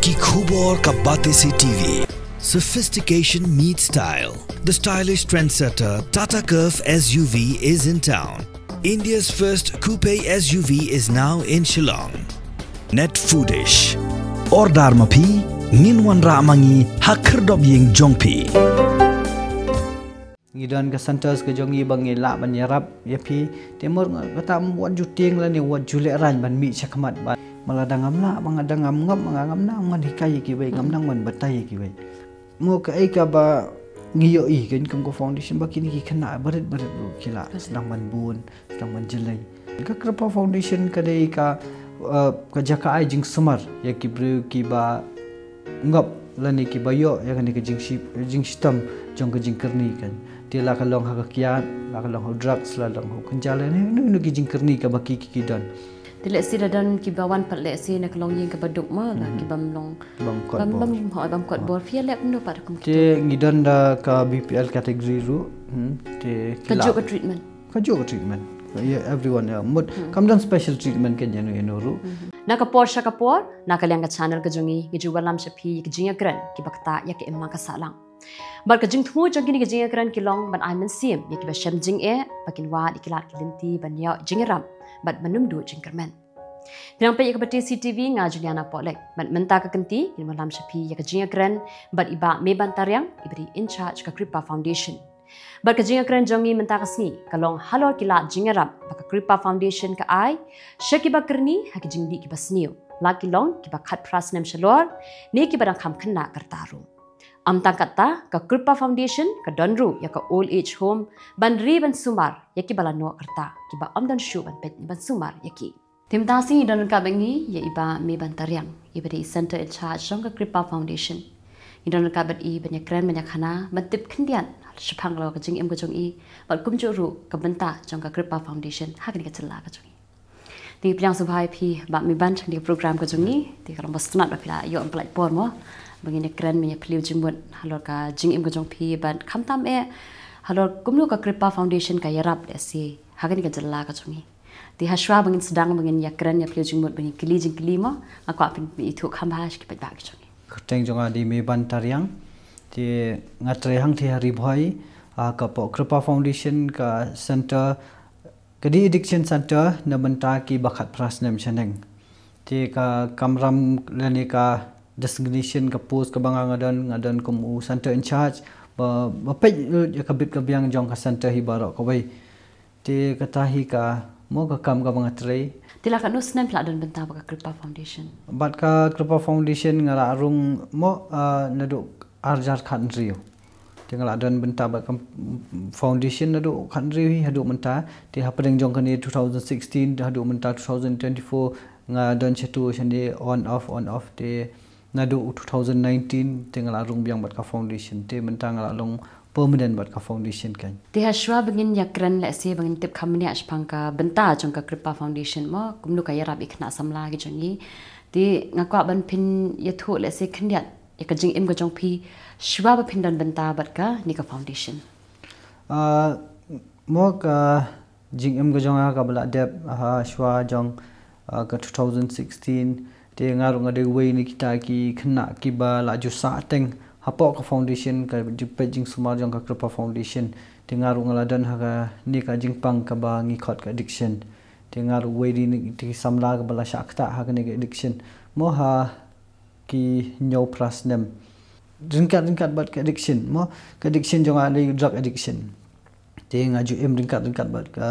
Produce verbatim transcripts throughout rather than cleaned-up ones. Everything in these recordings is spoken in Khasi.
Ki khubor ka Batesi T V. Sophistication meets style. The stylish trendsetter Tata Curvv S U V is in town. India's first coupe S U V is now in Shillong. Net Foodish. Order ma phi, ngin wanrah ma ngi ha khyrdop ïing jong phi. Ngi don ka centres ka jong ngi ba ngi lah ban ïarap ïa phi. Te mor nga kata wat ju tieng lane wat ju lehraiñ ban mih shakhmat ba. Ma lada ngam lah, ba nga da ngam ngop, ma nga ngam nang ban hikai ïa kiwei, ngam nang ban batai ïa kiwei. Mo kaei kaba ngi ïohi kein kum ka foundation ba kine ki khynnah barit barit ruh ki lah sdang ban bun, sdang ban jlei. Ka Kripa Foundation ka dei ka, uh, ka jaka ai jingsumar ïa ki briew kiba ngop lane kiba ïoh ïa kane ka jingshi-, jingshitom jong ka jingkyrni kein. Te la ka long ha ka kiad, la ka long ha drugs, la long ha u kynja, lane hynno hynno ki jingkyrni kaba ki, ki, ki don. Te lehse da don kiba wan pat lehse na ka longïing kaba duk mo, la kibym long, bym kot bor. Bym, bym, hooid, bym kot bor. Phi ïaleh kumno pat kum kito? Te ngi don da ka B P L category ruh. Hmm, te ki lah. Kajuh ka treatment. Kajuh ka treatment. Ïa everyone, ïa mut kam don special treatment kein ïano ïano ruh. Na ka por sha ka por, na ka liang ka channel ka jong ngi, ngi ju wallam sha phi ïa ki jingïakren kiba ktah ïa ka imlang ka sahlang. Bad ka jingthmu jong kine ki jingïakren ki long ban ai mynsiem ïa kiba shem jingeh ba kin wad ïa ki lad ki lynti ban ïoh jingïarap bad ban ym duh jingkyrmen. Phi nang peit ïa ka Batesi T V, nga Juliana Pohlek. Bad mynta ka kynti ngin wallam sha phi ïa ka jingïakren bad i Bah Meban Tariang, iba dei in charge ka Kripa Foundation. Bad ka jingïakren jong ngi mynta ka sngi ka long halor ki lad jingïarap ba ka Kripa Foundation ka ai sha kiba kyrni ha ki jingdih kiba sniew, la ki long kiba khatphra snem shalor ne kiba dang kham khynnah ka rta ruh. Ym tang katta, ka Kripa Foundation ka don ruh ïa ka old age home ban ri ban sumar ïa kiba la noh ka rta, kiba ym don shuh ban peit ban sumar ïa ki. Te mynta sngi ngi don ryngkat bad ngi ïa i Bah Meban Tariang, iba dei i center in charge jong ka Kripa Foundation. Ngi don ryngkat bad i ban ïakren ban ïakhana ban tip khyndiat shaphang halor ka jingim ka jong i bad kumjuh ruh ka bynta jong ka Kripa Foundation ha kane ka jylla ka jong ngi. Te ngi pdiang sngewbha ïa phi Bah Meban sha kane ka program ka jong ngi. Te ka long ba sngewtynnat ba phi la ïoh ban pyllait por mo ba ngin ïakren, ban ïaphylliew jingmut halor ka jingim ka jong phi bad khamtam eh halor kumno ka Kripa Foundation ka ïarap lehse ha kane ka jylla ka jong ngi. Te hashwa ba ngin sdang ba ngin ïakren ïaphylliew jingmut, ba ngin kylli jingkylli mo, nga kwah phin ïathuh kham bha sha ki paidbah ki jong ngi. Kyrteng jong nga dei Meban Tariang. Te nga trei hangtei ha Ri Bhoi, ha ka Kripa Foundation ka center, ka dei addiction center na bynta kiba khatphra snem shaneng. Te ka kamram lane ka designation, ka post kaba nga, nga don, nga don kum u center in charge ba, ba peit lut ïa ka bit ka biang jong ka center hi baroh kawei. Te kata hi ka mo ka kam kaba nga trei. Te la katno snem phi la don bynta bad ka Kripa Foundation? Bad ka Kripa Foundation nga la rung mo, ah, naduh arhajar khathynriew. Te nga la don bynta bad ka foundation naduh khathynriew hi haduh mynta. Te hapdeng jong kane two thousand sixteen haduh mynta two thousand twenty-four nga don shatu shane on off, on off. Te naduh two thousand nineteen te nga la rung biang bad ka foundation, te mynta nga la long permanent bad ka foundation kein. Te hashwa ba ngin ïakren lehse ba ngin tip kham bniah shaphang ka bynta jong ka Kripa Foundation mo, kumno ka ïarap ïa ki khynnah samla ki jong ngi. Te nga kwah ban phin ïathuh lehse khyndiat ïa ka jingim ka jong phi shwa ba phin don bynta bad kane ka foundation. Ah, mo ka jingim ka jong nga kaba la dep hashwa jong, ah, ka two thousand sixteen. Te nga ruh nga dei uwei na kita ki khynnah kiba la ju sah teng hapoh ka foundation, ka jingpeit jingsumar jong ka Kripa Foundation. Te nga ruh nga la don ha kane ka jingpang kaba ngi khot ka addiction. Te nga ruh uwei na kita ki samla kaba la shah ktah ha kane ka addiction. Mo ha ki hynñiew phra snem. Ryngkat ryngkat bad ka addiction mo, ka addiction jong nga dei drug addiction. Te nga ju im ryngkat ryngkat bad ka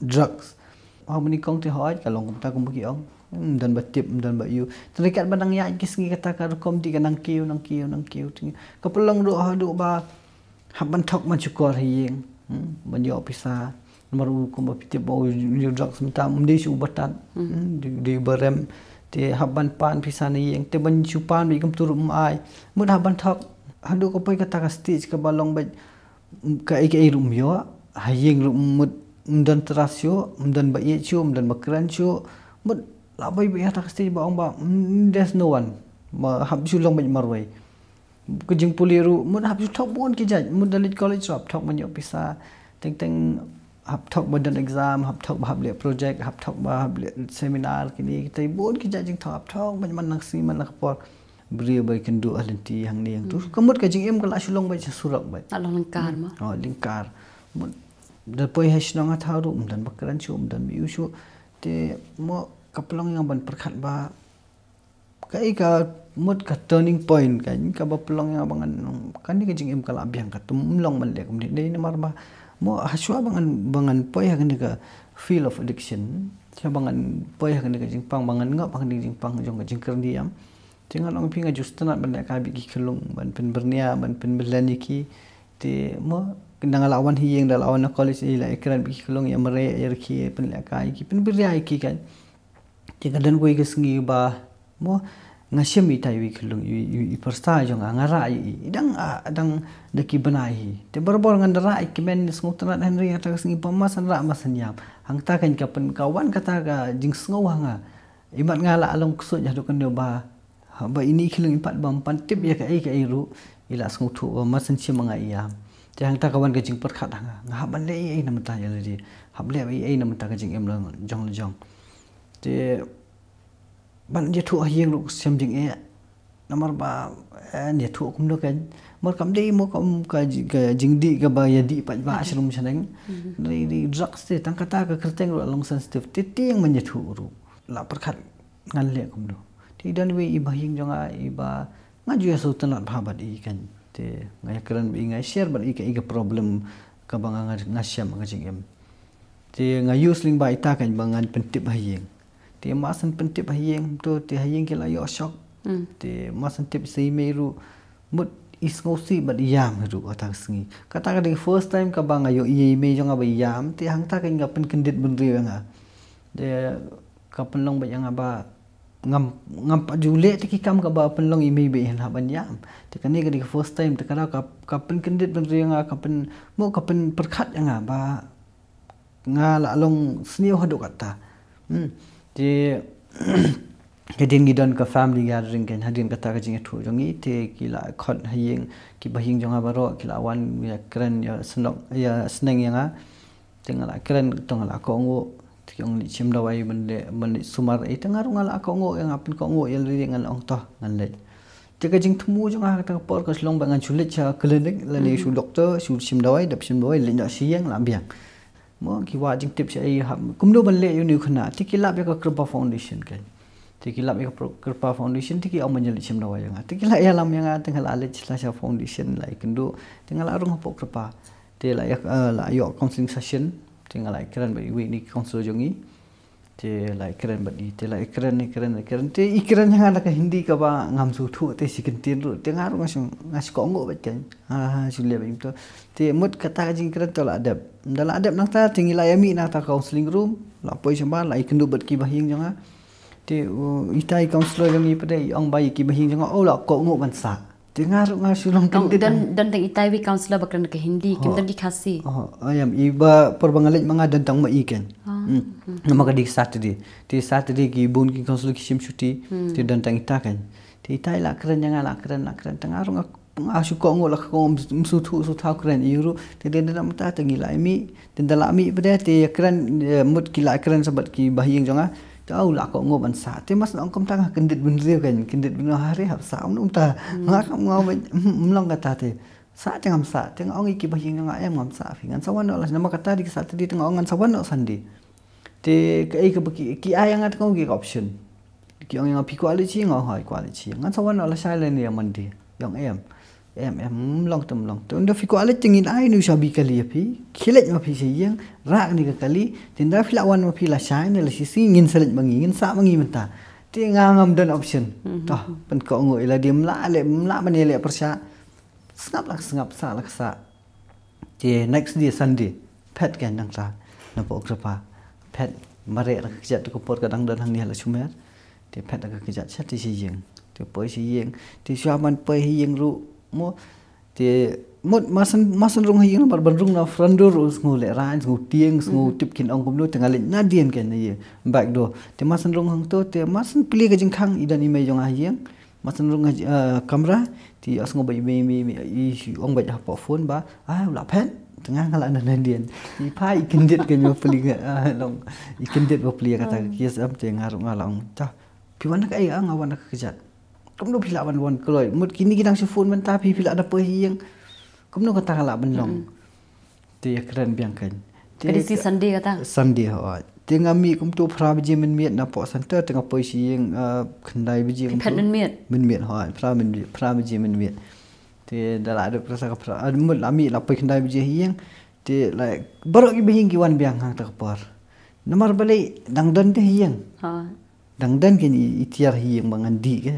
drugs. Ha mynnyngkong te hooid ka long kumta kumba ki ong. Ym don ba tip, ym don ba ïoh. Te ryngkat ba nang ïaid ki sngi kata ka rukom te ka nang kiew, nang kiew, nang kiew. Te ka pynlong ruh haduh ba hap ban thok ban shukor ha ïing, hmm, ban ïoh pisa. Namar u kumba phi tip ba u, u drugs mynta ym dei shuh uba tad, hmm, dei, dei uba rem. Te hap ban pan pisa na ïing, te ban shu pan beit kumta ruh ym ai. Mut hap ban thok haduh ka poi kata ka stage kaba long beit kaei kaei ruh ym ïoh, ha ïing ruh mut ym don trust shuh, ym don ba ïeit shuh, ym don ba kren shuh. Mut la poi beit ha kata ka stage ba ong ba, mm, there's no one. Ba hap shu long beit marwei. Ka jingpule ruh mut hap shu thok bun ki jait, mut da leit college ruh hap thok ban ïoh pisa. Teng teng hap thok ba don exam, hap thok ba hap leh project, hap thok ba hap leh seminar, kine kita bun ki jait jingthok, hap thok ba man la ka sngi man la ka por. Briew ba kynduh ha lynti hangne hangtu. Ka mut ka jingim ka la shu long ba sha surok ba. La long lyngkar ma. Oh, lyngkar. Mut da poi ha shnong ha thaw ruh, ym don ba kren shuh, ym don ba ïoh shuh. Te mo ka pynlong ïa nga ban pyrkhat ba kaei ka mut ka turning point ka, kaba pynlong ïa nga ba ngan, kane ka jingim ka la biang, ka ym long ban leh kumne. Dei namar ba mo hashwa ba ngan, ba ngan poi ha kane ka field of addiction, hashwa ba ngan poi ha kane ka jingpang, ba ngan ngop ha kane ka jingpang jong ka jingkren ïam. Te ngan ong phi, nga ju sngewtynnat ban lehkai bad ki khyllung, ban pynbyrngia, ban pynbyllian ïa ki. Te mo da nga la wan ha ïing, da la wan na college, ïa la ïakren bad ki khyllung, ïa mareh, ïa rkhie, pynlehkai ïa ki, pynbyrngia ïa ki kan. Te ka don kawei ka sngi ba mo nga shem ïa itai iwei i khyllung, i, i, i pyrsa jong nga, nga rah ïa i, i dang, ah, dang da ki bnai hi. Te barabor ngan da rah ïa i, kmen, sngewtynnat hynrei ha kata ka sngi ba mar shen rah mar shen ïam. Hangta kan ka pyn, ka wan kata ka jingsngew ha nga. Imat nga la long ksuid haduh kane ba, haba ine i khyllung i pat bym pan tip ïa kaei kaei ruh, i la sngewthuh ba mar shen shim nga ïam. Te hangta ka wan ka jingpyrkhat ha nga, nga hap ban leh ei ei na bynta ïa lade, hap leh ei ei na bynta ka jingim la jong la jong. Te ban ïathuh ha ïing ruh shem jingeh. Namar ba, eh, ïathuh kumno kan, mar kam dei mo kam ka ji-, ka jingdih kaba ïadih pat ba sha rum sha neng. Dei, dei drugs te, tang kata ka kyrteng ruh long sensitive. Te tieng ban ïathuh ruh, la pyrkhat ngan leh kumno. Te i don iwei i bahaïing jong nga, iba nga ju ïa sngewtynnat bha bad i kan. Te nga ïakren bad i, nga share bad i ka, i ka problem kaba nga, nga, nga shem ha ka jingim. Te nga ïohsngew lyngba ita kan ba ngan pyntip ha ïing. Te mar shen pyntip ha ïing to, te ha ïing ki la ïoh shock. Te mar shen tip sa i mei ruh, mut i sngewsih bad i ïam ruh kata ka sngi. Kata ka dei first time kaba nga ïoh i mei jong nga ba i ïam, te hangta kan ka pynkyndit bynriew ïa nga. Te ka pynlong bad ïa nga ba ngam, ngam pat ju leh te ki kam kaba pynlong i mei ba i hap ban ïam. Te kane ka dei ka first time, te ka, ka, ka pynkyndit bynriew ïa nga, ka pyn, mo ka pynpyrkhat ïa nga ba nga la long sniew haduh katta. Hmm. Te hadien ngi don ka family gathering kan, hadien kata ka jingïathuh jong ngi, te ki la khot ha ïing, ki bahaïing jong nga baroh ki la wan ïakren, ïa sneng, ïa sneng ïa nga. Te nga la kren, to nga la kohnguh. Te ki ong leit shim dawai ban leit, ban leit sumar. Te nga ruh nga la kohnguh, ïa nga pynkohnguh ïa lade, ngan ong to ngan leit. Te ka jingthmu jong nga kata ka por ka shu long ba ngan shu leit sha clinic lane shu doctor, shu shim dawai, dep shim dawai, leit noh sha ïing la biang. Mo ki wad jingtip sha i, hap kumno ban leh ïa une u khynnah. Te ki lap ïa ka Kyrpang Foundation kan. Te ki lap ïa ka Kyrpang Foundation, te ki ong ban ïaleit shim dawai ïa nga. Te ki la ïalam ïa nga, te nga la leit sha foundation, la ïakynduh. Te nga la rung hapoh Kyrpang. Te la ïa, eh, la ïoh counseling session. Te nga la ïakren bad iwei na ki counselor jong ngi. Te la ïakren bad i, te la ïakren, ïakren, ïakren. Te i kren ïa nga da ka Hindi kaba ngam sngewthuh, te shi kyntien ruh. Te nga ruh nga shu, nga shu kohnguh bad kan. Ha, ha, shu leh bad i to. Te mut kata ka jingkren to la dep. Da la dep nangta, te ngi la ïa mih na kata ka counseling room, la poi shabar, la ïakynduh bad ki bahaïing jong nga. Te, uh, itai counselor jong ngi pat de, i ong ba ïa ki bahaïing jong nga, oh, la kohnguh ban sah. Te nga ruh nga shu long kyndit. Don, don tang itai iwei counselor ba kren ka Hindi, kim don ki Khasi. Oh, ïa, i ba por ba nga leit ma nga don tang ma i kan. Hmm. Namar ka dei Saturday. Te Saturday ki bun ki counselor ki shim shuti. Te don tang ita kan. Te itai la kren ïa nga, la kren, la kren, te nga ruh nga, nga shu kohnguh, la kohnguh, ym sngewthuh, sngewthuh kren ïa u ruh. Te dei da mynta te ngi la mih, te da la mih pat de, te ïakren, eh, mut ki la kren shabar ki bahaïing jong nga. Te u la kohnguh ban sah. Te mar shu ong kumta nga kyndit bynriew kan, kyndit bynriew, hare hap sah, ym ong ta. Nga kam, nga ym long kata te. Sah te ngam sah, te nga ong ïa ki bahaïing jong nga, em, ngam sah phi. Ngan sa wan noh la, namar kata dei ki Saturday, te nga ong ngan sa wan noh Sunday. Te kaei kaba ki, ki ai ïa nga, te nga ong ki option. Ki ong ïa nga phi kwah leit sha ïing, nga ong hooid kwah leit sha ïing. Ngan sa wan noh lashai lane ïa Monday. I ong em. Em, em, ym long te ym long. Te ynda phi kwah leit te ngin ai ïa u shabi kali ïa phi. Khie leit ma phi sha ïing, rah kane ka kali. Te ynda phi lah wan ma phi lashai ne lashisngi, ngin sa leit ma ngi, ngin sah ma ngi mynta. Te nga ngam don option. To, pynkohnguh ïa lade, ym lah leh, ym lah ban ïaleh pyrshah. Sngap la ka sngap, sah la ka sah. Te next day Sunday, phet kan nangta, napoh Kyrpang. Phet, mareh la ka kjat, tu ka por ka dang don hangne ha Lashmer. Te phet la ka kjat, shah te sha ïing. Te poi sha ïing. Te shuwa ban poi ha ïing ruh, mo. Te mut mar shen, mar shen rung ha ïing, namar ban rung na front door ruh sngew lehraiñ, sngew tieng, sngew tip kin ong kumno, te nga leit nadien kan na ïing, back door. Te mar shen rung hangto, te mar shen plie ka jingkhang, i don i mei jong nga ha ïing. Mar shen rung ha, eh, kamra, te i ong ba i mei, mei, mei, i ong ba hapoh phone ba, ah, u la phet. Te nga nga la na na dien. I pha i kyndit ka nyo pli nga, ah, long. I kyndit ba pli kata ka case em te nga ruh nga la ong. Ta. Phi wan ka ai nga wan ka kjat. Kumno phi la ban wan kloi. Mut kini ki dang shu phone mynta phi phi la da poi hi ïeng. Kumno kata ka la ban long. Te ïa kren biang kan. Te Ka dei si Sunday kata. Sunday ho. Te nga mih kumto phra baje mynmiet na pok center te nga poi shi ïeng, ah, khyndai baje Phi kumto. phet mynmiet. Mynmiet ho. Phra mynmiet, phra baje mynmiet. Te da la dep rasa ka phra, ah, mut la mih la poi khyndai baje hi ïeng. Te la baroh ki ba hi ïeng ki wan biang hangta ka por. Namar balei dang don te hi ïeng. Ha. Dang don kine i tiar hi ïeng ba ngan dih ke.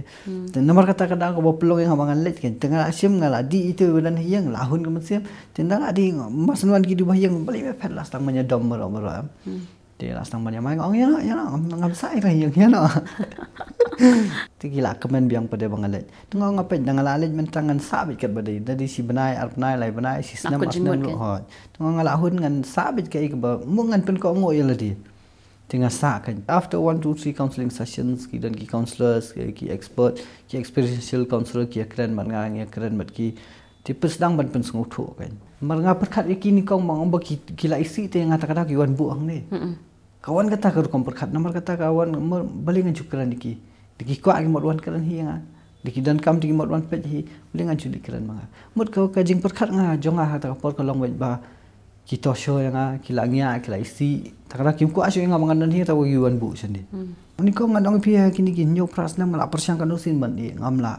Te namar kata ka dang ka ba pynlong ïa nga ba ngan leit ke. Te nga la shim nga la dih ito ba don hi ïeng la hun ka mynsiem. Te nda la dih mas nwan ki du ba hi ïeng balei me phet la stang manya dom baroh baroh em. Te la stang manya mai nga ong ïa no ïa no ngam ngam sa ïa ka hi ïeng ïa no. Te ki la kmen biang pat de ba ngan leit. Te nga ong nga peit da nga la leit mynta ngan sa beit kat ba dei. Da dei shi bnai ar bnai lai bnai shi snem Nakut ar snem jingmut lut ke. Hoi. Te nga ong nga la hun ngan sa beit ka i ka ba mu ngan pynkoh ngoh ïa lade. Te nga sah kan. After one, two, three counseling sessions, ki don ki counselors, ki, ki expert, ki experiential counselor, ki ïa kren bad nga, nga ïa kren bad ki. Te pyrshang ban pynsngewthuh kan. Mar nga pyrkhat ïa ki nyngkong ba nga ong ba ki, ki la isih te nga ta ka daw ki wan buh hangne. Ka wan kata ka rukom pyrkhat namar kata ka wan mar balei ngan shu kren ïa ki. Te ki kwah ki mut wan kren hi ïa nga. Te ki donkam te ki mut wan peit hi. Balei ngan shu dei kren ma nga. Mut ka, ka jingpyrkhat nga jong nga ha ta ka por ka long beit ba ki to shuh ïa nga, ki la ngiah, ki la isih. Ta ka daw kim kwah shuh ïa nga ba ngan don hi ta ka daw ki wan buh shane. Nyngkong ngan ong ïa phi ha kine ki hynñiew phra snem nga la pyrshang kano sien ban ïeh ngam lah.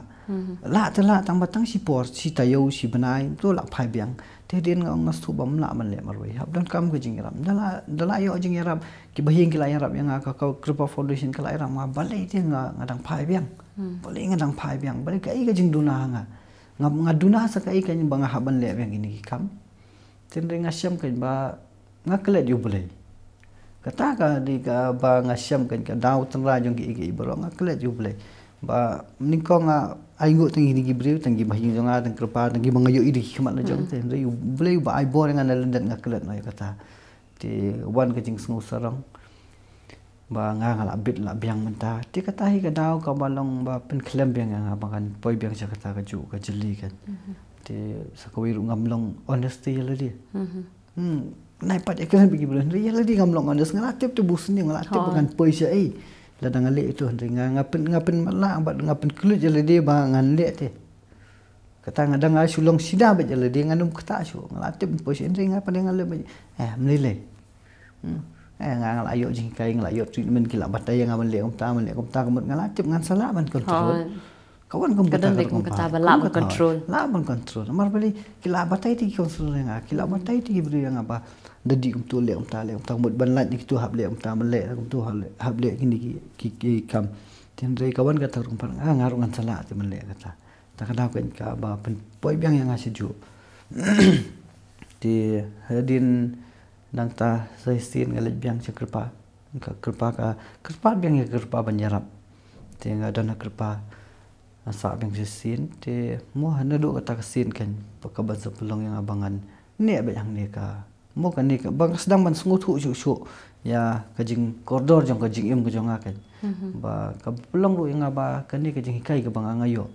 Lah te lah tang ba tang shi por, shi taïew, shi bnai, to lah phai biang. Te hadien nga ong nga sngewthuh ba ym lah ban leh marwei. Hap donkam ka jingïarap. Da la, da la ïoh jingïarap, ki ba hi ïeng ki la ïarap ïa nga ka, ka Kyrpang Foundation ka la ïarap nga, balei te nga, nga dang phai biang. Balei nga dang phai biang, balei kaei ka jingduna ha nga. Nga, nga duna sa kaei ka ba nga hap ban leh biang kine ki kam. Te hynrei nga shem kan ba nga klet ïa U Blei. Kata ka dei ka ba nga shem kan ka daw tynrai jong kiei kiei baroh nga klet ïa U Blei. Ba nyngkong nga ainguh tang ïa ki briew, tang ki ba hi ïeng jong nga, tang kyrpad, tang ki ba nga ïohi da ki khmat la jong. Te hynrei U Blei ba ai bor ïa nga na lyndet nga klet noh ïa kata. Te wan ka jingsngew sarong. Ba nga nga la bit la biang mynta. Te kata hi ka daw ka ba long ba pynkhlem biang ïa nga ba ngan poi biang sha kata ka juh ka jylli kan. Te sa kawei ruh ngam long honest ïa lade. Hmm, nai pat ïa kren bad ki briew hynrei ïa lade ngam long honest, nga la tip te bu sniew nga la tip ba ngan poi sha ei. Lada nga leh ito hynrei nga, nga pyn, nga pynmatlah bad nga pynkhlem ïa lade ba ngan leh te. Kata nga dang nga shu long sida bad ïa lade ngan ym kata shu nga la tip poi sha ei hynrei nga pat nga leh bad eh mlei lei. Hmm. Eh, nga, nga la ïoh jinghikai, nga la ïoh treatment, ki la batai ïa nga ban leh kumta, ban leh kumta, ka mut nga la tip ngan sa lah ban control. Ka wan kum kata, ka wan kum kata ba lah ban control. Lah ban control. Namar balei ki la batai te ki counselor ïa nga, ki la batai te ki briew ïa nga ba da dih kumtu leh kumta, leh kumta, ka mut ban lait na kitu hap leh kumta, ban leh kumtu hap leh, hap leh kine ki, ki, ki kam. Te hynrei ka wan kata ruh kum pat nga, nga ruh ngan sa lah te ban leh kata. Ta ka daw ka ba pynpoi biang ïa nga sha juh. Te hadien nangta sa shisien nga leit biang sha kyrpad. Ka kyrpad ka kyrpad biang ïa kyrpad ban ïarap. Te nga don ha kyrpad nga sah biang shisien te mo ha naduh kata ka sien kan ba ka ban sa pynlong ïa nga ba ngan neh beit hangne ka mo kane ka ba nga sdang ban sngewthuh shuh shuh ïa ka jingkordor jong ka jingim ka jong nga kan. Ba ka pynlong ruh ïa nga ba kane ka jinghikai ka ba nga nga ïoh.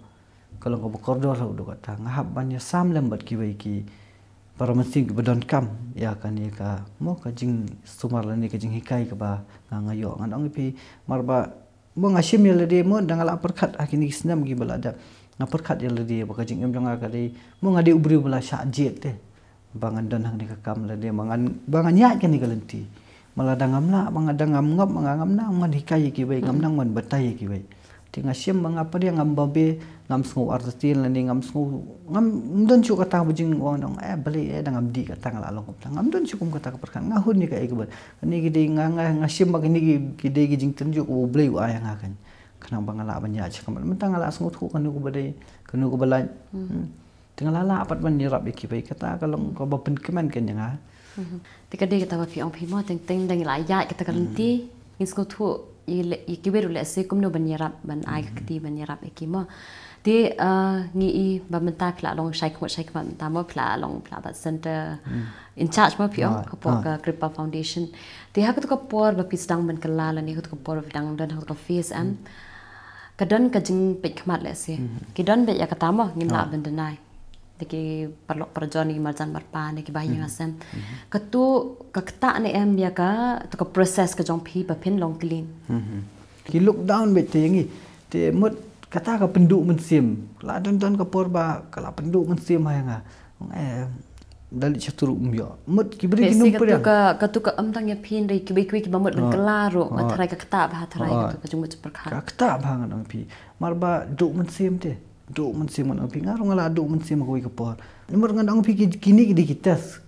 Ka long kaba kordor ha u duk kata nga hap ban ïa sam lem bad kiwei ki para mynsiem kiba donkam ïa kane ka mo ka jingsumar lane ka jinghikai kaba nga nga ïoh ngan ong ïa phi mar ba mo nga shim ïa lade mo da nga la pyrkhat ha kine ki snem kiba la dep nga pyrkhat ïa lade ba ka jingim jong nga ka dei mo nga dei u briew ba la shah jied te. Ba ngan don hangne ka kam lade ba ngan ba ngan ïaid kane ka lynti. Ma lada ngam lah ba nga da ngam ngop ma nga ngam nang ngan hikai ïa kiwei ngam nang ngan batai ïa kiwei. Te nga shem ba nga pdiang ngam babe ngam sngew artatien lane ngam sngew ngam don shuh kata ba jingong nong eh balei eh da ngam dih kata nga la long kumta ngam don shuh kum kata ka pyrkhat nga hun ïa kaei kaba kane ki dei nga nga nga shem ba kane ki ki dei ki jingtynjuh kaba U Blei u ai ha nga kan. Khnang ba nga lah ban ïaid sha ka mat mynta nga la sngewthuh kano kaba dei kano kaba lait. Te nga la lah pat ban ïarap ïa kiwei kata ka long kaba pynkmen kan ïa nga. Te ka dei kata ba phi ong phi mo teng teng dang la ïaid kata ka lynti ngin sngewthuh ïa kiwei ruh lehse kumno ban ïarap ban ai ka kti ban ïarap ïa ki mo. Te ngi i ba mynta phi la long shai khmut shai khmat mynta mo phi la long phi la bat center in charge mo phi ong ka por ka Kyrpad Foundation. Te ha kata ka por ba phi sdang ban kylla lane ha kata ka por ba phi dang don ha kata ka phase em ka don ka jingpeit khmat lehse ki don beit ïa kata mo ngim lah ban deny. Te ki paralok parajor ne ki marjan marpa ne ki bahaïing hasem. Katu ka ktah ne em ïa ka, tu ka process ka jong phi ba phin long clean. Ki look down beit te ïa ngi. Te mut kata ka pynduh mynsiem. La don don ka por ba ka la pynduh mynsiem ha ïa nga. Eh, da leit sha tu ruh ym ïoh. Mut ki briew ki Basic num katu pyrshang. ka, katu ka em tang ïa phi hynrei kiwei kiwei kiba mut ban kylla ruh, nga tharai ka ktah bha, tharai katu ka jingmut jingpyrkhat. Ka ktah bha ngan ong phi. Mar ba duh mynsiem te. Duh mynsiem ngan ong phi. Nga ruh nga la duh mynsiem ha kawei ka por. Namar ngan ong phi ki, kine ki dei ki test.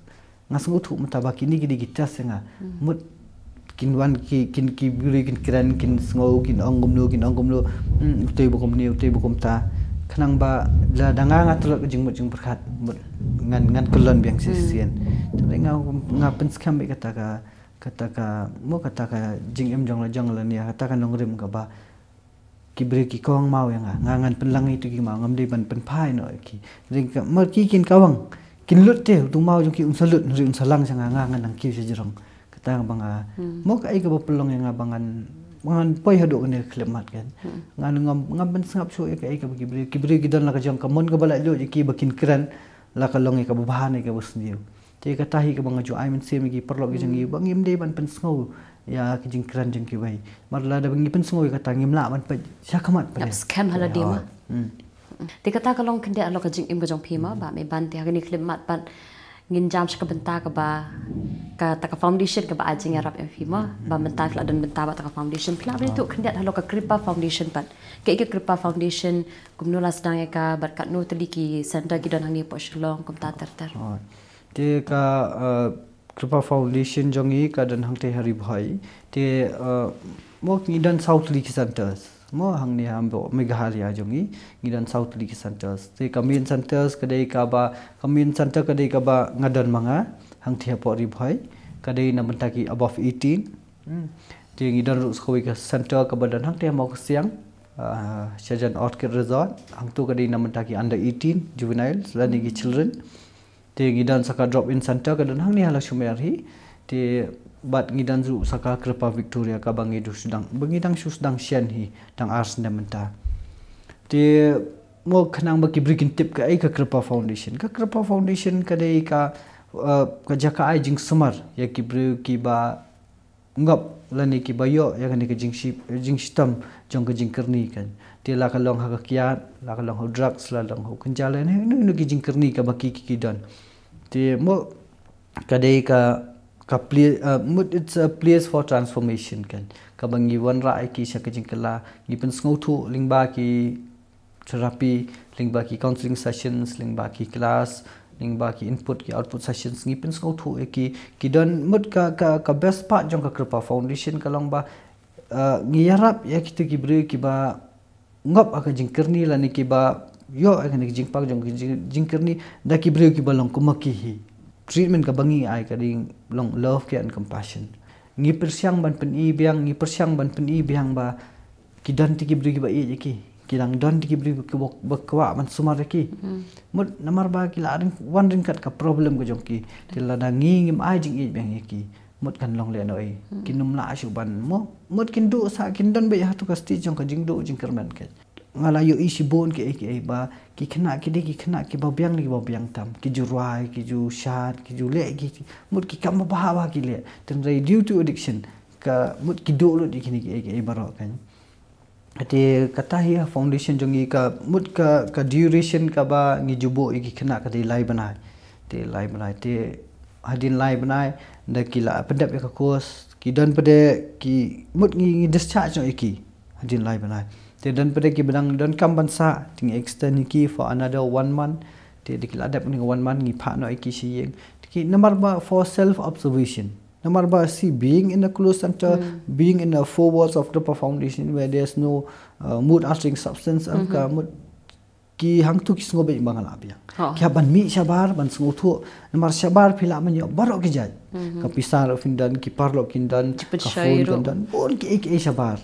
Nga sngewthuh mynta ba kine ki dei ki test ïa nga. Mut kin wan ki, kin ki briew kin kren, kin sngew, kin ong kumno, kin ong kumno. Hmm, utei ba kumne, utei ba kumta. Khnang ba lada nga nga tlot ka jingmut jingpyrkhat. Mut ngan, ngan kyllon biang shisien. Te nga, nga pynskhem beit kata ka, kata ka, mo kata ka jingim jong la jong la ne, kata ka nongrim kaba ki briew ki kong maw ïa nga, nga ngan pynlang ïa tu ki maw, ngam dei ban pynphai noh ïa ki. Ring ka, mar ki kin kawang, kin lut te, utu maw jong ki un sa lut, ring un sa lang sha nga, nga ngan nang kiew sha jrong. Kata ba nga, mo kaei kaba pynlong ïa nga ba ngan, ba ngan poi haduh kane ka khyllipmat kan. Ngan ngam, ngam ban sngap shuh ïa kaei kaba ki briew, ki briew ki don la ka jong ka mon kaba la lut ïa ki ba kin kren, la ka long ïa kaba bha ne kaba sniew. Te kata hi kaba nga ju ai mynsiem ïa ki paralok ki jong ngi ba ngim dei ban pynsngew ïa ki jingkren jong kiwei. Mar lada ba ngi pynsngew ïa kata ngim lah ban peit sha khmat peit. Ngap skhem ha lade ma. Te kata ka long khyndiat halor ka jingim ka jong phi ma, ba me ban te ha kane ka khyllipmat pat ngin jam sha ka bynta kaba, kata ka foundation kaba ai jingïarap ïa phi ma, ba mynta phi la don bynta bad kata ka foundation, phi lah ban ïathuh khyndiat halor ka Kripa Foundation pat. Kaei ka Kripa Foundation, kumno la sdang ïa ka, bad katno tylli ki center ki don hangne hapoh Shillong, kumta ter ter. Te ka, uh, Kripa Foundation jong ngi ka don hangtei ha Ri Bhoi. Te, uh, mo ngi don saw tylli ki centers. Mo hangne ha Meghalaya jong ngi, ngi don saw tylli ki centers. Te ka main centers ka dei kaba, ka main center ka dei kaba nga don ma nga, hangtei hapoh Ri Bhoi. Ka dei na bynta ki above eighteen. Hmm. Te ngi don ruh sa kawei ka center kaba don hangtei ha Mawkyrsiang, uh, Shahjahan Orchid Resort. Hangtu ka dei na bynta ki under eighteen, juveniles, lane ki children. Te ngi don sa ka drop in center ka don hangne ha Lashomer hi. Te bad ngi don ruh sa ka Kripa Victoria kaba ngi dang shu sdang, ba ngi dang shu sdang shen hi, dang ar snem mynta. Te mo khnang ba ki briew kin tip kaei ka Kripa Foundation. Ka Kripa Foundation ka dei ka, uh, ka jaka ai jingsumar ïa ki briew kiba ngop lane kiba ïoh ïa kane ka jingshi-, jingshitom jong ka jingkyrni kan. Te la ka long ha ka kiad, la ka long ha drugs, la long ha u kynja lane hynno hynno ki jingkyrni kaba ki, ki, ki don. Te mo ka dei ka, ka plie-, uh, mut it's a place for transformation kan. Kaba ngi wanrah ïa ki sha ka jingkylla, ngi pynsngewthuh lyngba ki therapy, lyngba ki counseling sessions, lyngba ki class, lyngba ki input ki output sessions, ngi pynsngewthuh ïa ki, ki don mut ka, ka, ka best part jong ka Kripa Foundation ka long ba, uh, ngi ïarap ïa kitu ki briew kiba ngop ha ka jingkyrni lane kiba ïoh ha ka jingpang jong ka jing-, jingkyrni da ki briew kiba long kum ma ki hi. Treatment kaba ngi ai ka dei long love, care and compassion. Ngi pyrshang ban pyni biang, ngi pyrshang ban pyni biang ba ki don te ki briew kiba ïeit ïa ki. Ki dang don te ki briew kiba, ba kwah ban sumar ïa ki. Mut namar ba ki la wan ryngkat ka problem ka jong ki. Te lada ngi ngim ai jingïeit biang ïa ki, mut kan long lehnohei. Kin ym lah shuh ban mo. Mut kin duh sa, kin don beit ha tu ka stage jong ka jingduh jingkyrmen ka. Nga la ïohi shibun kiei kiei ba ki khynnah ki dei ki khynnah kiba biang ne kiba biang tam, ki ju rwai, ki ju shad, ki ju leh ki, ki, mut ki kam ba bha bha ki leh. Hynrei due to addiction ka mut ki duh lut ïa kine kiei kiei baroh kan. Te kata hi ha foundation jong ngi ka mut ka, ka duration kaba ngi ju buh ïa ki khynnah ka dei lai bnai. Te lai bnai te hadien lai bnai da ki la pyndep ïa ka course, ki don pat de ki mut ngi, ngi discharge noh ïa ki hadien lai bnai. Te don pat de kiba dang donkam ban sah, te ngi extend ïa ki for another one month. Te da ki la dep ïa ka one month ngi phah noh ïa ki sha ïing. Te ki namar ba for self observation. Namar ba si being in a closed center, being in a four walls of Kripa Foundation where there's no, uh, mood altering substance, am ka mut ki hangtu ki sngew beit ba nga lah biang. Ki hap ban mih shabar, ban sngewthuh. Namar shabar phi lah ban ïoh baroh ki jait. Ka pisa ruh phin don, ki paralok kin don, ka phone kin don, bun kiei kiei shabar.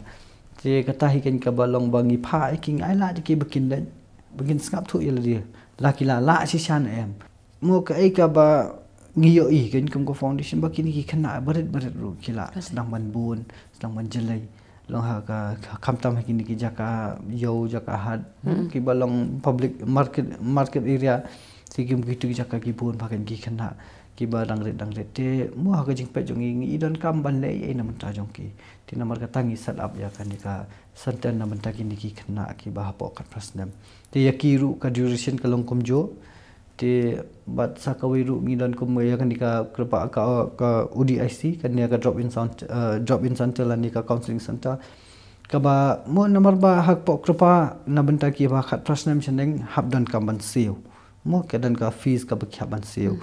Te kata hi kan kaba long ba ngi phah ïa ki, ngi ai lad ïa ki ba kin don, ba kin sngap thuh ïa lade. La ki la lah shisha ne em. Mo kaei kaba ngi ïohi kan kum ka foundation ba kine ki khynnah barit barit ruh ki la sdang ban bun, sdang ban jlei. Long ha ka, ka khamtam ha kine ki jaka ïew, jaka hat, kiba long public market, market area. Te ki, kitu ki jaka ki bun bha kane ki khynnah kiba dang rit dang rit. Te mo ha ka jingpeit jong ngi, ngi i donkam ban leh ei na bynta jong ki. Te namar kata ngi set up ïa kane ka center na bynta kine ki khynnah kiba hapoh khatphra snem. Te ïa ki ruh ka duration ka long kumjuh. Te bad sa kawei ruh ngi don kum ïa kane ka kyrpad ka, ka O D I C, kane ka drop in cent-, eh, drop in center lane ka counseling center. Kaba mo namar ba hapoh kyrpad na bynta kiba khatphra snem shaneng hap donkam ban siew. Mo ka don ka fees kaba ki hap ban siew.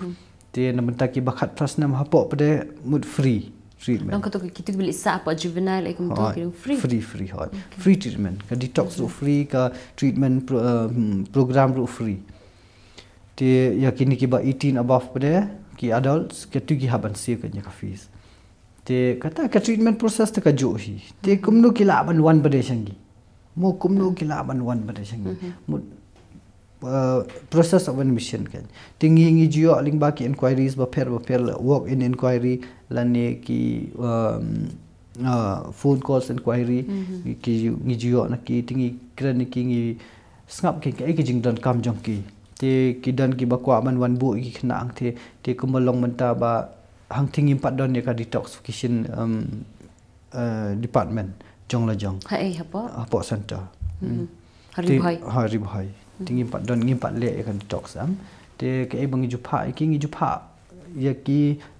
Te na bynta kiba khatphra snem hapoh pat de mut free treatment. Long kato kitu ki bili sa hapoh juvenile, eh, kumto. Hooid, ki dang free. Free, free, hooid. Free treatment. Ka detox ruh free, ka treatment pro-, eh, hmm, program ruh free. Te ïa kine kiba eighteen above pat de, ki adults, kitu ki hap ban siew kane ka fees. Te kata ka treatment process te kajuh hi. Te kumno ki lah ban wan pat de sha ngi. Mo kumno ki lah ban wan pat de sha ngi. Mo, uh, process of admission kan. Te ngi, ngi ju ïoh lyngba ki inquiries bapher bapher, walk in inquiry lane ki, um, uh, phone calls inquiry. Ki ju, ngi ju ïoh na ki, te ngi kren na ki, ngi sngap ki, ki, ki jingdonkam jong ki. Te ki don kiba kwah ban wan buh ïa ki khynnah hangtei, te kumba long mynta ba hangtei ngim pat don ïa ka detoxification, um, uh, department jong la jong. Ha, eh, hapoh? Hapoh center. Ha Ri Bhoi. Ha Ri Bhoi. Te ngim pat don, ngim pat leh ïa ka detox, em. Te kaei ba ngi ju phah ïa ki, ngi ju phah ïa ki,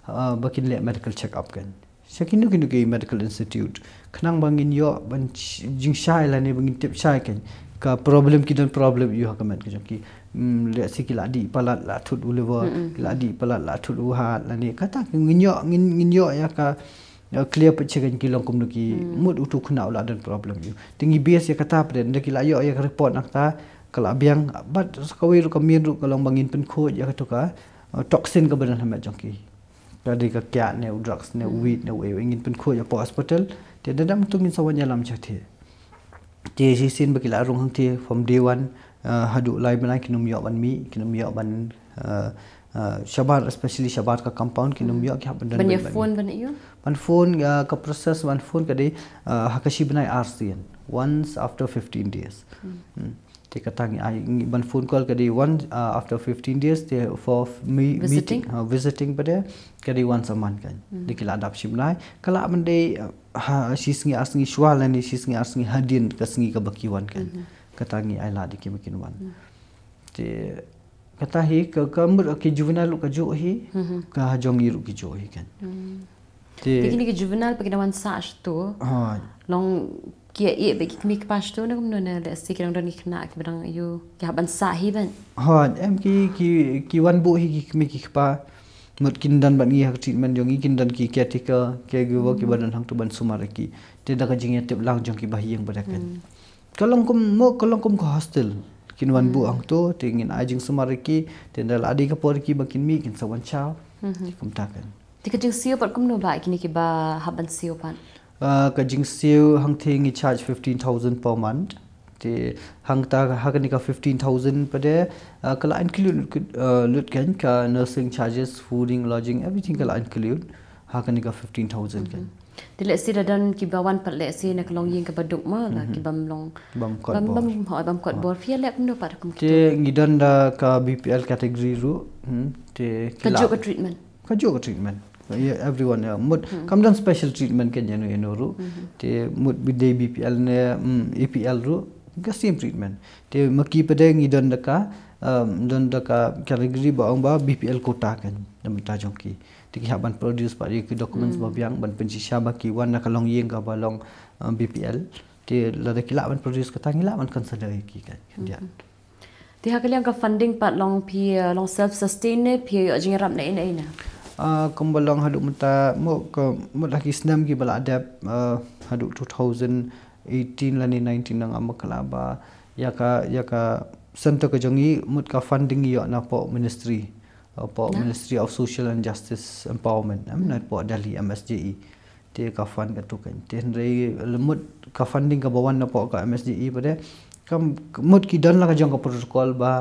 uh, ba kin leh medical check up kan. Sha kino kino ki medical institute. Khnang ba ngin ïoh ban sh-, jingshai lane ba ngin tip shai kan. Ka problem ki don problem ïa ka met ka jong ki. Hmm, lehse ki la dih palat la thut u liver, ki la dih palat la thut u heart lane. Kata ngin ïoh, ngin, ngin ïoh ïa ka, ïa clear picture kan ki long kumno ki mut utu u khynnah u la don problem ïa u. Te ngi base ïa kata pat de, ynda ki la ïoh ïa ka report na kata, ka la biang, bad sa kawei ruh ka main ruh ka long ba ngin pynkhuid ïa kato ka, uh, toxin kaba don ha met jong ki. Ka dei ka kiad ne u drugs ne u weed ne u ei u ei ngin pynkhuid hapoh hospital. Te da dang tu ngin sa wan ïalam shatei. Te shisien ba ki la rung hangtei from day one, uh, haduh lai bnai kin ym ïoh ban mih, kin ym ïoh ban, uh, uh, shabar, especially shabar ka compound, kin ym ïoh, ki hap ban don ban ïa phone ban ïoh. Ban phone, uh, ka process ban phone ka dei, uh, ha ka shi bnai ar sien. Once after fifteen days. Hmm. Te kata ngi ai, ngi ban phone call ka dei once, uh, after fifteen days, te for f-, me-, visiting? Meeting, uh, visiting pat de ka dei once a month kan. Te ki la dap shi bnai, ka lah ban dei, uh, ha shi sngi ar sngi shuwa lane shi sngi ar sngi hadien ka sngi kaba ki wan kan. Kata ngi ai lad ïa ki ba kin wan. Te kata hi ka, ka mut ki juvenile ruh kajuh hi, ka ha jong ngi ruh kajuh hi kan. Te kine ki juvenile pat ki dang wan sah shatu. Hooid. Long ki ïa ïeh bad ki kmie ki kpa shatu ne kumno ne, lehse ki dang don ki khynnah kiba dang ïoh, ki hap ban sah hi ban. Hooid, em ki, ki, ki wan buh hi ki kmie ki kpa. Mut kin don bad ngi ha ka treatment jong ngi, kin don ki caretaker, caregiver kiba don hangtu ban sumar ïa ki. Te da ka jingïatip lang jong kiba ha ïing bad da kan. Ka long kum mo, ka long kum ka hostel. Kin wan buh hangtu, te ngin ai jingsumar ïa ki, te ynda la dei ka por ïa ki ba kin mih, kin sa wan shaw. Te kumta kan. Te ka jingsiew pat kumno ba kine kiba hap ban siew pat? Ah, ka jingsiew hangtei ngi charge fifteen thousand per month. Te hangta ha kane ka fifteen thousand pat de, ah, ka la include, ah, lut kan ka nursing charges, fooding, lodging, everything ka la include ha kane ka fifteen thousand kan. Te lehse da don kiba wan pat lehse na ka longïing kaba duk mo, la ki bym long, bym kot bor. Bym, bym, hooid, bym kot bor. Phi ïaleh kumno pat kum kitu? Te ngi don da ka B P L category ruh, hmm, te ki la kajuh ka treatment. Kajuh ka treatment. Ïa everyone, ïa mut kam don special treatment kan ïano ïano ruh. Te mut ba dei B P L ne, mm, A P L ruh ka same treatment. Te ma ki pat de ngi don da ka, um, don da ka category ba ong ba B P L quota kan, na bynta jong ki. Te ki hap ban produce pat ïa ki documents ba biang ban pynshisha ba ki wan na ka longïing kaba long, um, B P L. Te lada ki lah ban produce kata ngi lah ban consider ïa ki kan. Khyndiat. Te ha ka liang ka funding pat long phi, uh, long self sustain ne phi ïoh jingïarap na ei na ei na? Ah, kumba long haduh mynta mo ka mut ha ki snem kiba la dep, ah, haduh two thousand eighteen lane nineteen nang am ka la ba ïa ka, ïa ka center ka jong ngi mut ka funding ïoh na poh ministry, ah, poh Ministry of Social and Justice Empowerment, em, na poh Delhi M S J E. Te ka fund katu kan. Te hynrei la mut ka funding kaba wan na poh ka M S J E pat de, ka mut ki don la ka jong ka protocol ba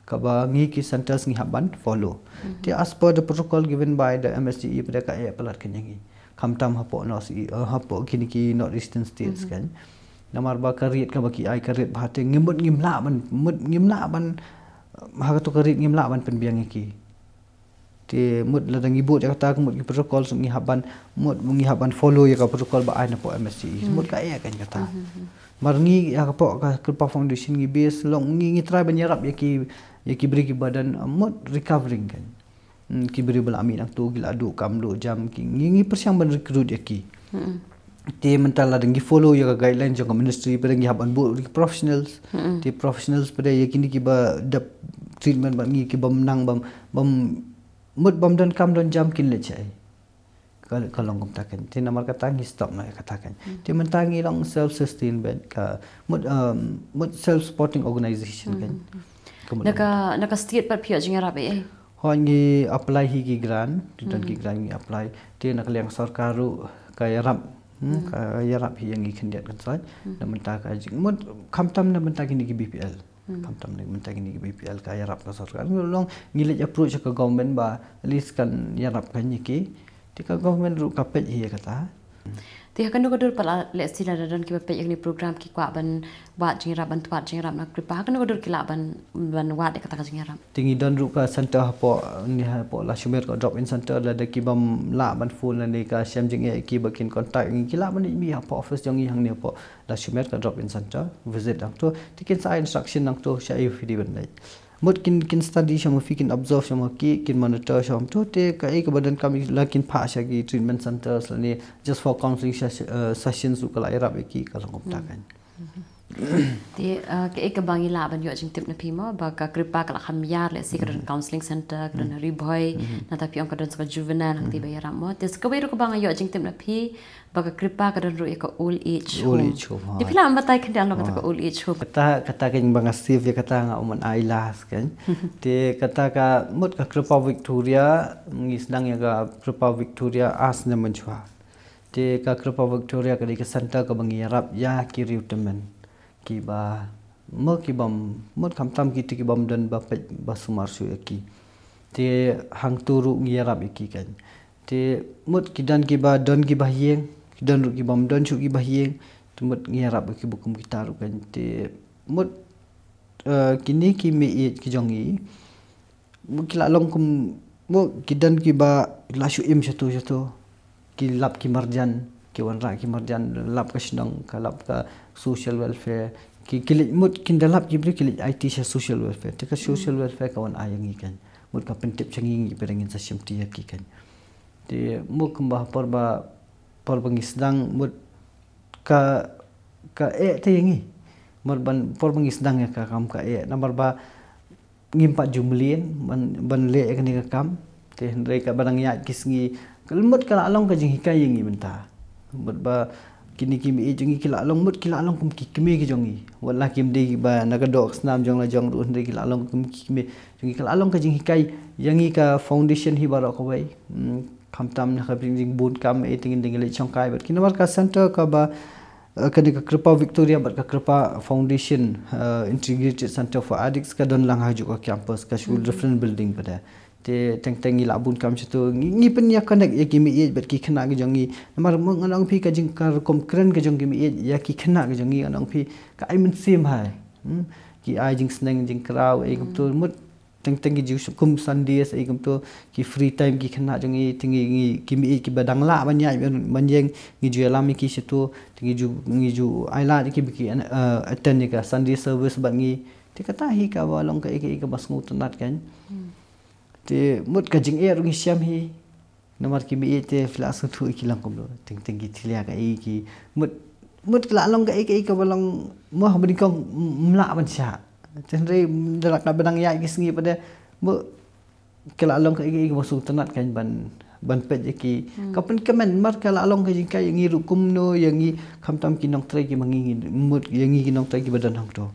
kaba ngi ki centers ngi hap ban follow. Te as per the protocol given by the M S J E pat de ka eh palat kan ïa ngi. Khamtam hapoh North E-, eh, hapoh kine ki North Eastern States kan. Namar ba ka rate kaba ki ai ka rate bha te ngi mut ngim lah ban, mut ngim lah ban Ha kato ka rit ngim lah ban pynbiang ïa ki. Te mut lada ngi bud ïa kata ka mut ki protocol, ngi hap ban, mut ngi hap ban follow ïa ka protocol ba ai na pdeng M S D E. Mut ka ïa kan kata. Mar ngi ïa ka pok ka Kyrpang Foundation ngi base long ngi, ngi try ban ïarap ïa ki, ïa ki briew ki ba don, mut recovering kan. Hmm, ki briew ba la mih nangto ki la duh kam duh jam ki, ngi, ngi pyrshang ban recruit ïa ki. Te mynta lada ngi follow ïa ka guideline jong ka ministry, pat ngi hap ban bud ïa ki professionals. Te professionals pat ïa kine ki ba dep treatment bad ngi, ki bym nang bym, bym, mut bym don kam don jam kin leit shaei. Ka, ka long kumta kan. Te namar kata ngi stop na kata kan. Te mynta ngi long self sustain bad ka, mut, um, mut self supporting organization kan. Ka mut na ka, na ka state pat phi ïoh jingïarap eh? Hooid, ngi apply hi ki grant, ki don ki grant ngi apply. Te na ka liang sorkar ruh ka ïarap. Hmm, ka ïarap hi ïa ngi khyndiat kan soi. Na mynta ka jing, mut khamtam na mynta kine ki B P L. Khamtam na mynta kine ki B P L ka ïarap ka sorkar. Ngi long ngi leit approach ka government ba at least kan ïarap kan ïa ki. Te ka government ruh ka peit hi ïa kata. Te ha kano ka dur pat la leh sila da don ki ba peit ïa kane program ki kwah ban wad jingïarap, ban twad jingïarap na Kyrpang, ha kano ka dur ki lah ban, ban wad ïa kata ka jingïarap? Te ngi don ruh ka center hapoh, ni hapoh Lashumer ka drop in center, lada ki bym lah ban phone lane ka shem jingeh ki ba kin contact ngi, ki lah ban mih hapoh office jong ngi hangne hapoh Lashumer ka drop in center, visit hangto. Te kin sa ai instruction hangto shaei phi dei ban leit. Mut kin, kin study sha ma phi, kin observe sha ma ki, kin monitor sha ma to, te kaei kaba donkam la kin phah sha ki treatment centers lane just for counseling ses-, eh, sessions ruh ka la ïarap ïa ki, ka long kumta kan. Te, eh, kaei kaba ngi lah ban ïoh jingtip na phi mo, ba ka Kyrpang ka la kham ïar, lehse ka don counseling center, ka don Ri Bhoi, nangta phi ong ka don sa ka juvenile, hangtei ba ïarap mo. Te sa kawei ruh kaba nga ïoh jingtip na phi, ba ka Kyrpang ka don ruh ïa ka old age home. Old age home, ha. Te phi lah ban batai khyndiat noh kata ka old age home? Kata, kata kan ba nga save ïa kata, nga um ban ai last kan. Te kata ka mut ka Kyrpang Victoria, ngi sdang ïa ka Kyrpang Victoria ar snem mynshuwa. Te ka Kyrpang Victoria ka dei ka center kaba ngi ïarap ïa ki riewtymmen. Kiba, mo ki bym, mut khamtam kito ki bym don ba peit ba sumar shuh ïa ki. Te hangto ruh ngi ïarap ïa ki kan. Te mut ki don kiba don kiba ha ïing, ki don ruh ki bym don shuh kiba ha ïing. Te mut ngi ïarap ïa ki ba kum kita ruh kan. Te mut, eh, kine ki meiieit ki jong ngi. Mut ki la long kum, mut ki don kiba la shu im shato shato. Ki lap ki marjan, ki wanrah ki marjan, lap ka shnong, ka lap ka social welfare. Ki, ki leit mut kin da lap ki briew ki leit aiti sha social welfare. Te ka social welfare ka wan ai ïa ngi kan. Mut ka pyntip sha ngi, ngi pat ngin sa shimti ïa ki kan. Te mut kumba por ba, por ba ngi sdang mut ka, ka eh te ïa ngi. Mut ban, por ba ngi sdang ïa ka kam ka eh. Namar ba ngim pat ju mlien ban, ban leh ïa kane ka kam. Te hynrei kaba dang ïaid ki sngi, ka mut ka la long ka jinghikai ïa ngi mynta. Mut ba kine ki meiieit jong ngi ki la long, mut ki la long kum ki kmie ki jong ngi. Wat la kim dei ba na ka doh ka snam jong la jong ruh, hynrei ki la long kum ki kmie jong ngi, ka la long ka jinghikai ïa ngi ka foundation hi baroh kawei. Hmm, khamtam na ka jingbun kam, eh, te ngin dang leit shongkai bad ki, namar ka center kaba, eh, kane ka Kyrpang Victoria bad ka Kyrpang Foundation, eh, Integrated Center for Addicts ka don lang ha kajuh ka campus, ka shu different building pat. Te teng teng ngi lah bun kam shato, ngi, ngi pynïa connect ïa ki meiieit bad ki khynnah ki jong ngi. Namar mut ngan ong phi ka jing, ka rukom kren ka jong ki meiieit ïa ki khynnah ki jong ngi, ngan ong phi ka ai mynsiem ha. Hmm? Ki ai jingsneng jingkraw, eh, kumto mut teng teng ki ju kum Sundays, eh, kumto ki free time ki khynnah jong ngi, te ngi, ngi, ki meiieit kiba dang lah ban ïaid ban, ban ïeng, ngi ju ïalam ïa ki shato, te ngi ju, ngi ju ai lad ïa ki ba ki, eh, attend ïa ka Sunday service bad ngi. Te kata hi kaba long kaei kaei kaba sngewtynnat kan. Te mut ka jingeh ruh ngi shem hi. Namar ki meiieit te phi la sngewthuh ki long kumno. Teng teng ki thylliang kaei ki. Mut, mut ki la long kaei kaei kaba long mo ha ba nyngkong ym lah ban shah. Te hynrei da la kaba dang ïaid ki sngi pat, mut ki la long kaei kaei kaba sngewtynnat kan ban, ban peit ïa ki. Ka pynkmen mar ka la long ka jinghikai ïa ngi ruh kumno ïa ngi khamtam ki nongtrei kiba ngi, ngi mut ïa ngi ki nongtrei kiba don hangto.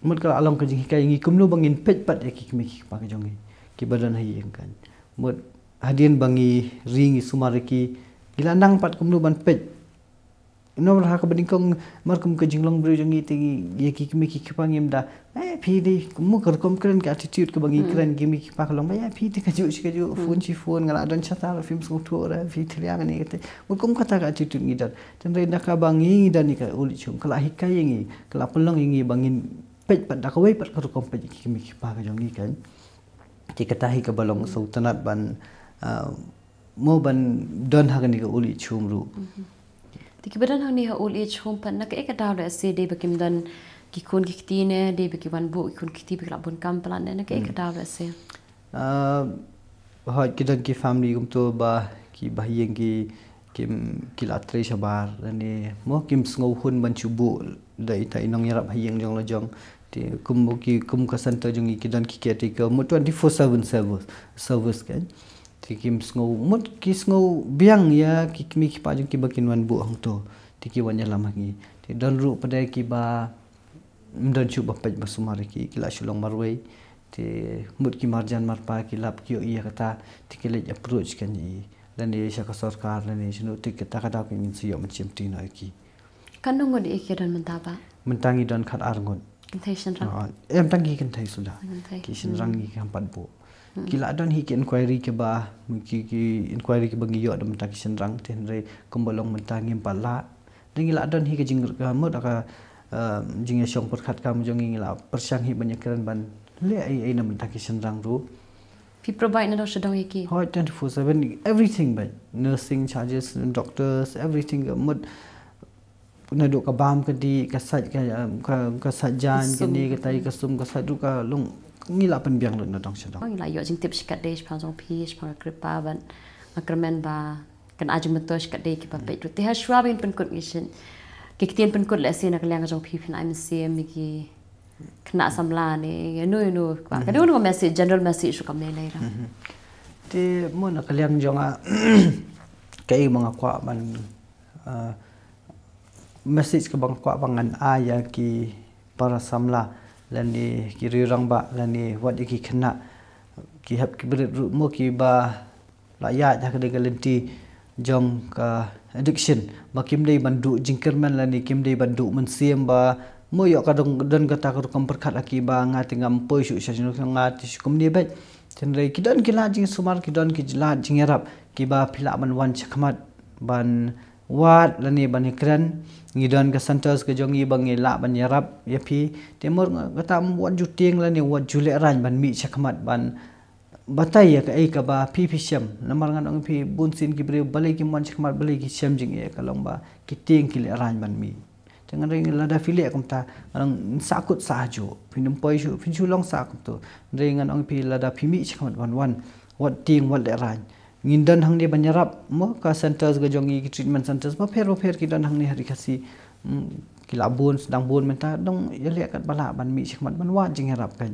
Mut ka la long ka jinghikai ïa ngi kumno ba ngin peit pat ïa ki kmie ki kpa ki jong ngi kiba don ha ïing kan. Mut hadien ba ngi ri ngi sumar ïa ki, ngi la nang pat kumno ban peit. Namar ha kaba nyngkong mar kum ka jinglong briew jong ngi te ngi ïa ki kmie ki kpa ngim da, eh, phi dei, mut ka rukom kren, ka attitude kaba ngi kren ki kmie ki kpa ka long ba ïa phi te kajuh shi kajuh, phone shi phone, nga la don shata ruh phim sngewthuh ruh, phi thylliang ne kata. Mut kum kata ka attitude ngi don. Te hynrei na kaba ngi, ngi don ïa ka old age home, ka la hikai ïa ngi, ka la pynlong ïa ngi ba ngin peit pat da kawei pat ka rukom peit ki kmie ki kpa ka jong ngi kan. Te kata hi kaba long sngewtynnat ban, ah, mo ban don ha kane ka old age home ruh. Te kiba don hangne ha old age home pat na kaei ka daw lehse dei ba kim don ki khun ki kti ne, dei ba ki wan buh ki khun ki kti ba ki lah bun kam palat ne, na kaei ka daw lehse? Ah, hooid ki don ki family kumto ba ki bahaïing ki kim ki la trei shabar lane mo kim sngew hun ban shu buh da ita i nongïarap ha ïing jong la jong. Te kum ki kum ka center jong ngi ki don ki caretaker mo twenty-four seven service service kan. Te kim sngew mut ki sngew biang ïa ki kmie ki kpa jong ki ba kin wan buh hangto. Te ki wan ïalam ha ngi. Te don ruh pat de kiba ym don shuh ba peit ba sumar ïa ki, ki la shu long marwei. Te mut ki marjan marpa ki lap ki ïohi ïa kata, te ki leit approach kan ïa i lane sha ka sorkar lane shano, te kata ka daw ngin sa ïoh mynsiem ti noh ïa ki. Katno ngut ïa ki don mynta ba? Mynta ngi don khatar ngut. Kynthei shynrang? Ah, em tang ki kynthei suda. Kynthei. Ki shynrang ngi kam pat buh. Ki la don hi ki inquiry kiba ki, ki inquiry kiba ngi ïoh da mynta ki shynrang, te hynrei kumba long mynta ngim pat lah. Te ngi la don hi ka jing ka mut ka, eh, jingïashong pyrkhat kam jong ngi, ngi la pyrshang hi ban ïakren ban leh ei ei na mynta ki shynrang ruh. Phi provide na dong sha dong ïa ki? Hooid, twenty-four seven, everything bad. Nursing charges, doctors, everything, ka mut naduh ka bam ka dih, ka sait ka, ka, ka sait jan, ka sum, kane ka tai, ka sum, ka sait ruh ka long, ngi la pynbiang lut na dong sha dong. Ngi la ïoh jingtip shikatdei shaphang jong phi, shaphang ka Kripa bad nga kyrmen ba kan ai jingmyntoi shikatdei kiba peit ruh. Te ha shuwa ba ngin pynkut ngi shin, ki ktien pynkut lehse na ka liang ka jong phi, phin ai mynsiem ïa ki khynnah samla ne ïano ïano, ka dei ka message, general message ruh kam lei lei ruh. Te mo na ka liang jong nga, kaei ba nga kwah ban, ah, message kaba nga kwah ba ngan ai ïa ki para samla lane ki rangbah lane wat ïa ki khynnah, ki hep ki brit ruh mo kiba la ïaid ha ka dei ka lynti jong ka addiction ba kim dei ban duh jingkyrmen lane kim dei ban duh mynsiem ba mo ïoh ka dong don kata ka rukom pyrkhat ha ki ba nga te ngam poi shuh sha jong nga te shu kumne bad. Hynrei ki don ki lad jingsumar, ki don ki lad jingïarap kiba phi lah ban wan shakhmat ban wad lane ban ïakren. Ngi don ka centers ka jong ngi ba ngi lah ban ïarap ïa phi. Te mo kata wat ju tieng lane wat ju lehraiñ ban mih shakhmat ban batai ïa kaei kaba phi phi shem. Namar ngan ong phi bun sien ki briew balei kim wan shakhmat, balei ki shem jingeh, ka long ba ki tieng ki lehraiñ ban mih. Te ngan ring lada phi leh kumta, ngan ong sahkut sah hajuh. Phin ym poi shuh, phin shu long sah kumto. Ngan ring ngan ong phi lada phi mih shakhmat ban wan, wat tieng wat lehraiñ. Ngin don hangne ban ïarap mo, ka centers ka jong ngi, ki treatment centers bapher bapher ki don hangne ha Ri Khasi. Hmm, ki la bun, sdang bun mynta, dang ïaleh katba lah ban mih shakhmat ban wad jingïarap kan.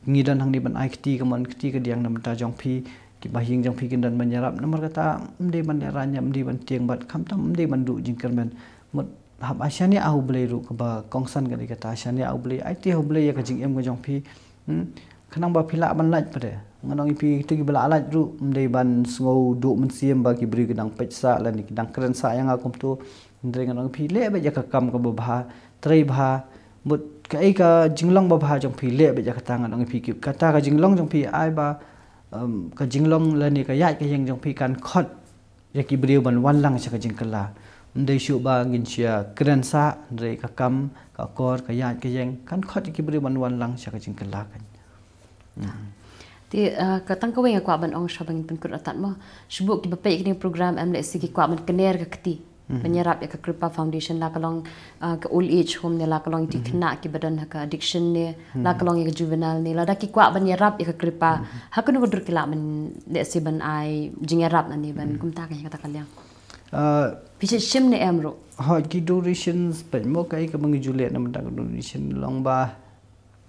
Ngi don hangne ban ai kti kamon kti kadiang na bynta jong phi, ki bahaïing jong phi kin don ban ïarap, namar kata ym dei ban lehraiñ, ym dei ban tieng bad khamtam ym dei ban duh jingkyrmen. Mut hap ai shaniah ha U Blei ruh, kaba kongsan ka dei kata, shaniah ha U Blei, aiti ha U Blei ïa ka jingim ka jong phi. Hmm? Khnang ba phi lah ban lait pat de. Ngan ong ïa phi, kito kiba lah lait ruh ym dei ban sngew duh mynsiem ba ki briew ki dang peit sah lane ki dang kren sah ïa nga kumto. Hynrei ngan ong ïa phi, leh beit ïa ka kam kaba bha, trei bha. Mut kaei ka jinglong ba bha jong phi, leh beit ïa kata, ngan ong ïa phi, kata ka jinglong jong phi ai ba, um, ka jinglong lane ka ïaid ka ïeng jong phi kan khot ïa ki briew ban wan lang sha ka jingkylla. Ym dei shuh ba ngin shu ïakren sah, hynrei ka kam, ka akor, ka ïaid ka ïeng kan khot ïa ki briew ban wan lang sha ka jingkylla kan. Hmm. Te, ah, ka tang kawei nga kwah ban ong shuwa ba ngin pynkut artat mo. Shu buh kiba peit ïa kane ka program em lehse ki kwah ban kner ka kti ban ïarap ïa ka Kripa Foundation, la ka long, ah, ka old age home ne la ka long ïa ki khynnah kiba don ha ka addiction ne la ka long ïa ka juvenile ne, lada ki kwah ban ïarap ïa ka Kripa, ha kano ka dur ki lah ban lehse ban ai jingïarap ne ban kumta ka ïa kata ka liang. Ah, phi shim ne em ruh? Ha ki donations peit mo, kaei kaba ngi ju leh na bynta ka donation long ba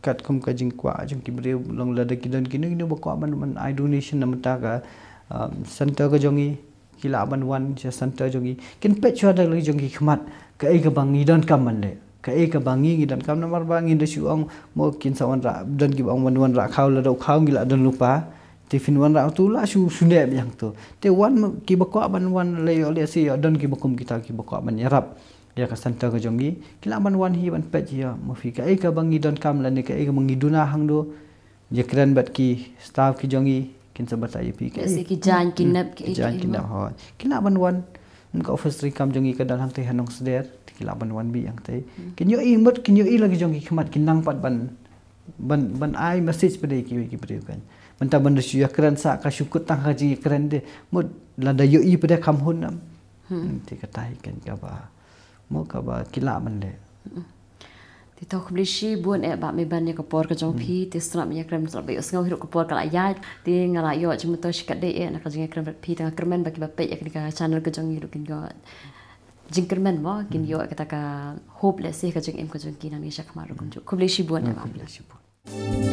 katkum ka jingkwah jong ki briew, long lada ki don kino kino ba kwah ban, ban ai donation na bynta ka, um, center ka jong ngi, ki lah ban wan sha center jong ngi, kin peit shuwa da la ki jong ki khmat kaei kaba ngi donkam ban leh, kaei kaba ngi, ngi donkam, namar ba ngin da shu ong mo kin sa wanrah, don kiba ong ban wanrah khaw, lada u khaw ngi lah don lypa, te phin wanrah uto, lah shu, shu neh biang to. Te wan mo kiba kwah ban wan, lei ïoh lehse ïoh don kiba kum kita kiba kwah ban ïarap ïa ka center ka jong ngi, ki lah ban wan hi ban peit hi, ïa mo phi kaei kaba ngi donkam lane kaei kaba ngi duna hangno, ïakren bad ki staff ki jong ngi, kin sa batai ïa phi kaei. Lehse ki jaiñ ki nep, ki jaiñ ki nep, hooid. Ki lah ban wan. Ka office treikam jong ngi ka don hangtei ha Nongsder, te Ki lah ban wan bih ïa kata. Kin ïohi mut, kin ïohi la ki jong ki khmat, kin nang pat ban, ban, ban ai message pat ïa ki, ki briew kan. Mynta ban da shu ïakren sa ka shu kut tang ka jingïakren de. Mut lada ïohi pat de kham hun nam. Hmm, te kata hi kan kaba, mo kaba ki lah ban leh. Te to khublei shibun eh Bah Meiban ïa ka por ka jong phi, te sngap ïa kren sngap ïa sngew hi ruh ka por ka la ïaid, te nga la ïoh jingmyntoi shikatdei eh na ka jingïakren bad phi, te nga kyrmen ba kiba peit ïa kane ka channel ka jong ngi ruh kin ïoh jingkyrmen mo, kin ïoh kata ka hope lehse ka jingim ka jong ki nangne shakhmat ruh kumjuh. Khublei shibun eh Bah. Khublei shibun.